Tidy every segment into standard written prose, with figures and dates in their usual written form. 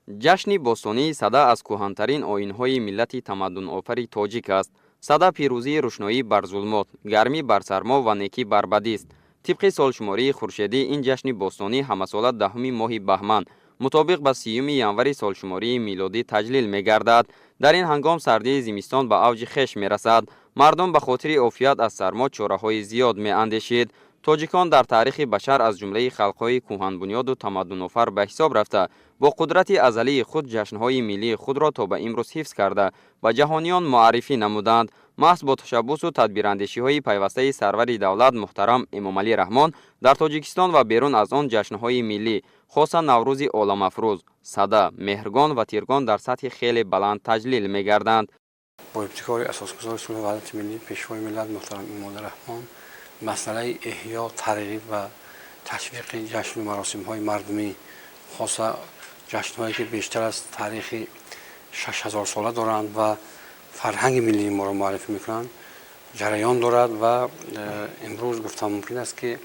Ҷашни бостонии Сада аз кӯҳантарин оинҳои миллати тамаддунофари тоҷик аст. Сада пирӯзии рӯшноӣ бар зулмот, гармӣ бар сармо ва некӣ бар бадист. Тибқи солшумории хуршедӣ, ин ҷашни бостонӣ ҳамасола 10-уми моҳи баҳман мутобиқ ба 30-юми январи солшумории милодӣ таҷлил мегардад. Дар ин ҳангом сардии зимистон ба авҷи хеш мерасад. Мардум ба хотири офият аз сармо чораҳои зиёд меандешид. Тоҷикон дар таърихи башар аз ҷумлаи халқҳои кӯҳанбунёду тамаддунофар ба ҳисоб рафта, бо қудрати азалии худ ҷашнҳои миллии худро то ба имрӯз ҳифз карда, ба ҷаҳониён муаррифӣ намуданд. Маҳз бо ташаббусу тадбирандешиҳои пайвастаи сарвари давлат муҳтарам Эмомалӣ Раҳмон дар Тоҷикистон ва берун аз он ҷашнҳои миллӣ, хоса Наврӯзи оламафрӯз, Сада, Меҳргон ва Тиргон дар сатҳи хеле баланд таҷлил мегарданд. Бо ибтикори Асосгузори сулҳу ваҳдати миллӣ, Пешвои миллат муҳтарам Эмомалӣ Раҳмон, масъалаи эҳё, тарғиб ва ташвиқи ҷашну маросимҳои мардумӣ, хоса ҷашнҳое, ки бештар аз таърихи 6000сола доранд ва фарҳанги миллии моро муаррифӣ мекунанд, ҷараён дорад. Ва имрӯз гуфтан мумкин аст, ки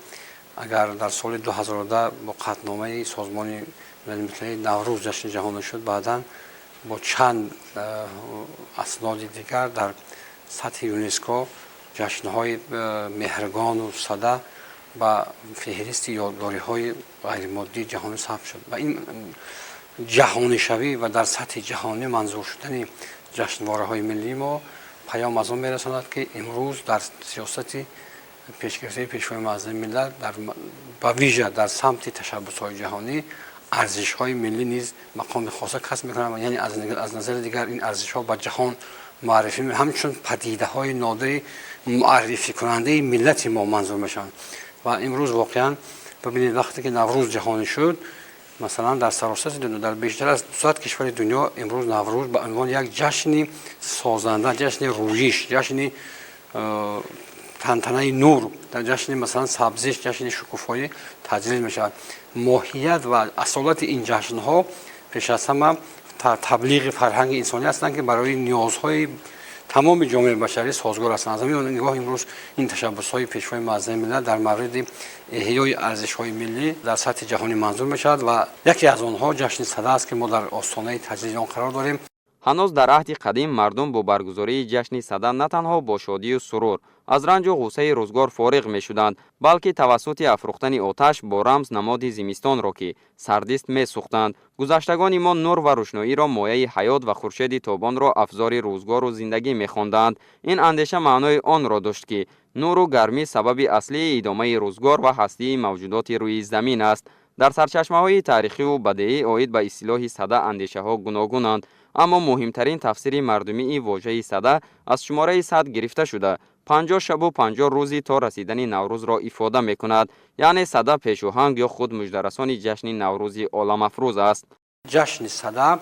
агар дар соли 2010 бо қатъномаи Созмони Милали Муттаҳид Наврӯз ҷашни ҷаҳонӣ шуд, баъдан бо чанд асноди дигар дар сатҳи ЮНЕСКО ҷашнҳои Меҳргону Сада ба феҳристи ёдгориҳои ғайримоддии ҷаҳонӣ сабт шуд. Ва ин ҷаҳонишавӣ ва дар сатҳи ҷаҳонӣ манзур шудани ҷашнвораҳои миллии мо паём аз он мерасонад, ки имрӯз дар сиёсати пешгирифтаи Пешвои муаззами миллат, ба вижа дар самти ташаббусҳои ҷаҳонӣ, арзишҳои миллӣ низ мақоми хоса касб мекунанд. Яъне аз назари дигар ин арзишҳо ба ҷаҳон муаррифӣ, ҳамчун падидаҳои нодири муаррификунандаи миллати мо манзур мешаванд. Ва имрӯз воқеан бибинед, вақте ки Наврӯз ҷаҳонӣ шуд, масалан, дар саросари дунё, дар бештар аз 200 кишвари дунё имрӯз Наврӯз ба унвони як ҷашни созанда, ҷашни рӯйиш, ҷашни тантанаи нур, ҷашни, масалан, сабзиш, ҷашни шукуфоӣ таҷлил мешавад. Моҳият ва асолати ин ҷашнҳо пеш аз ҳама таблиғи фарҳанги инсонӣ ҳастанд, ки барои ниёзҳои тамоми ҷомеаи башарӣ созгор ҳастанд. Аз ҳамин нигоҳ имрӯз ин ташаббусҳои Пешвои муаззами миллат дар мавриди эҳёи арзишҳои миллӣ дар сатҳи ҷаҳонӣ манзур мешавад ва яке аз онҳо ҷашни Сада аст, ки мо дар остонаи таҷлили он қарор дорем. Ҳанӯз дар аҳди қадим мардум бо баргузории ҷашни Сада на танҳо бо шодию сурур аз ранҷу ғуссаи рӯзгор фориғ мешуданд, балки тавассути афрӯхтани оташ бо рамз намоди зимистонро, ки сардист, месӯхтанд. Гузаштагони мо нур ва рӯшноиро мояи ҳаёт ва хуршеди тобонро афзори рӯзгору зиндагӣ мехонданд. Ин андеша маънои онро дошт, ки нуру гармӣ сабаби аслии идомаи рӯзгор ва ҳастии мавҷудоти рӯи замин аст. Дар сарчашмаҳои таърихиву бадеӣ оид ба истилоҳи сада андешаҳо гуногунанд, аммо муҳимтарин тафсири мардумии вожаи сада аз шумораи 100 гирифта шуда, 50 шабу 50 рӯзи то расидани Наврӯзро ифода мекунад. Яъне сада пешоҳанг ё худ муждарасони ҷашни Наврӯзи оламафрӯз аст. Ҷашни Сада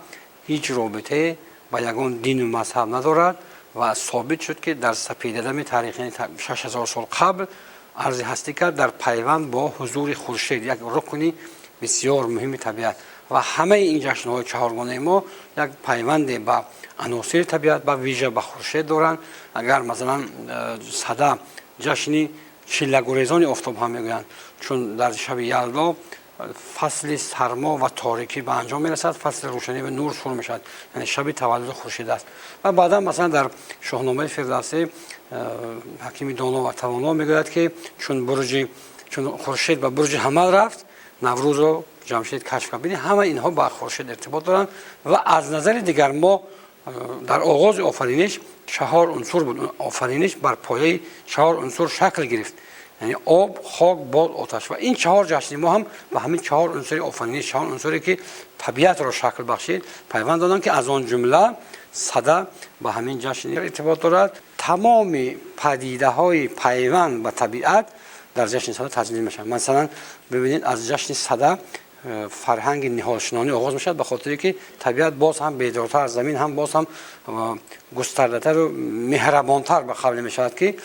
ҳеҷ робитае ба ягон дину мазҳаб надорад ва собит шуд, ки дар сапедадами таърихи 6000 сол қабл арзи ҳастӣ кард, дар пайванд бо ҳузури хуршед, як рукни бисёр муҳими табиат. Ва ҳамаи ин ҷашнҳои чаҳоргонаи мо як пайванде ба аносири табиат, ба вижа ба хуршед доранд. Агар, масалан, сада ҷашни чиллагурезони офтоб ҳам мегӯянд, чун дар шаби Ялдо фасли сармо ва торикӣ ба анҷом мерасад, фасли рӯшанӣ ва нур шурӯъ мешавад, яъне шаби таваллуди хуршед аст. Ва баъдан, масалан, дар Шоҳномаи Фирдавсӣ ҳакими доно ва тавоно мегӯяд, ки чун хуршед ба бурҷи ҳамал рафт, Наврӯзро Ҷамшед кашф кард. Бинед, ҳама инҳо ба хуршед иртибот доранд. Ва аз назари дигар мо дар оғози офариниш чаҳор унсур буд. Офариниш бар пояи чаҳор унсур шакл гирифт, яъне об, хок, бод, оташ. Ва ин чаҳор ҷашни мо ҳам ба ҳамин чаҳор унсури офариниш, чаҳор унсуре, ки табиатро шакл бахшид, пайванд доданд, ки аз он ҷумла сада ба ҳамин ҷашн иртибот дорад. Тамоми падидаҳои пайванд ба табиат дар ҷашни Сада таҷлил мешавад. Масалан, бибинед, аз ҷашни Сада фарҳанги ниҳолшинонӣ оғоз мешавад, ба хотире ки табиат боз ҳам бедортар, замин ҳам боз ҳам густардатару меҳрабонтар ба қавле мешавад, ки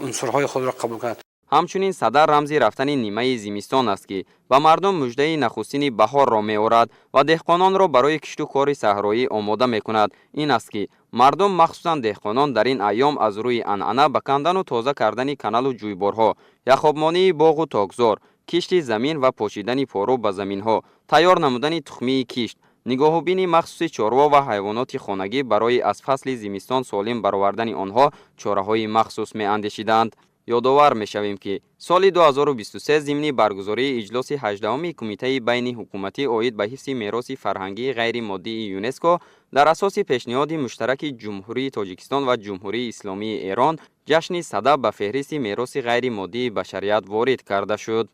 унсурҳои худро қабул кунад. Ҳамчунин сада рамзи рафтани нимаи зимистон аст, ки ба мардум муждаи нахустини баҳорро меорад ва деҳқононро барои кишту кори саҳроӣ омода мекунад. Ин аст, ки мардум, махсусан деҳқонон, дар ин айём аз рӯи анъана ба кандану тоза кардани каналу ҷӯйборҳо, яхобмонии боғу токзор, кишти замин ва пошидани пору ба заминҳо, тайёр намудани тухмии кишт, Нигоҳубини махсуси чорво ва ҳайвоноти хонагӣ барои аз фасли зимистон солим баровардани онҳо чораҳои махсус меандешиданд. Ёдовар мешавем, ки соли 2023 зимни баргузории иҷлоси 18-уми Кумитаи байниҳукуматӣ оид ба ҳифзи мероси фарҳангии ғайримоддии ЮНЕСКО дар асоси пешниҳоди муштараки Ҷумҳурии Тоҷикистон ва Ҷумҳурии Исломии Эрон ҷашни Сада ба феҳристи мероси ғайримоддии башарият ворид карда шуд.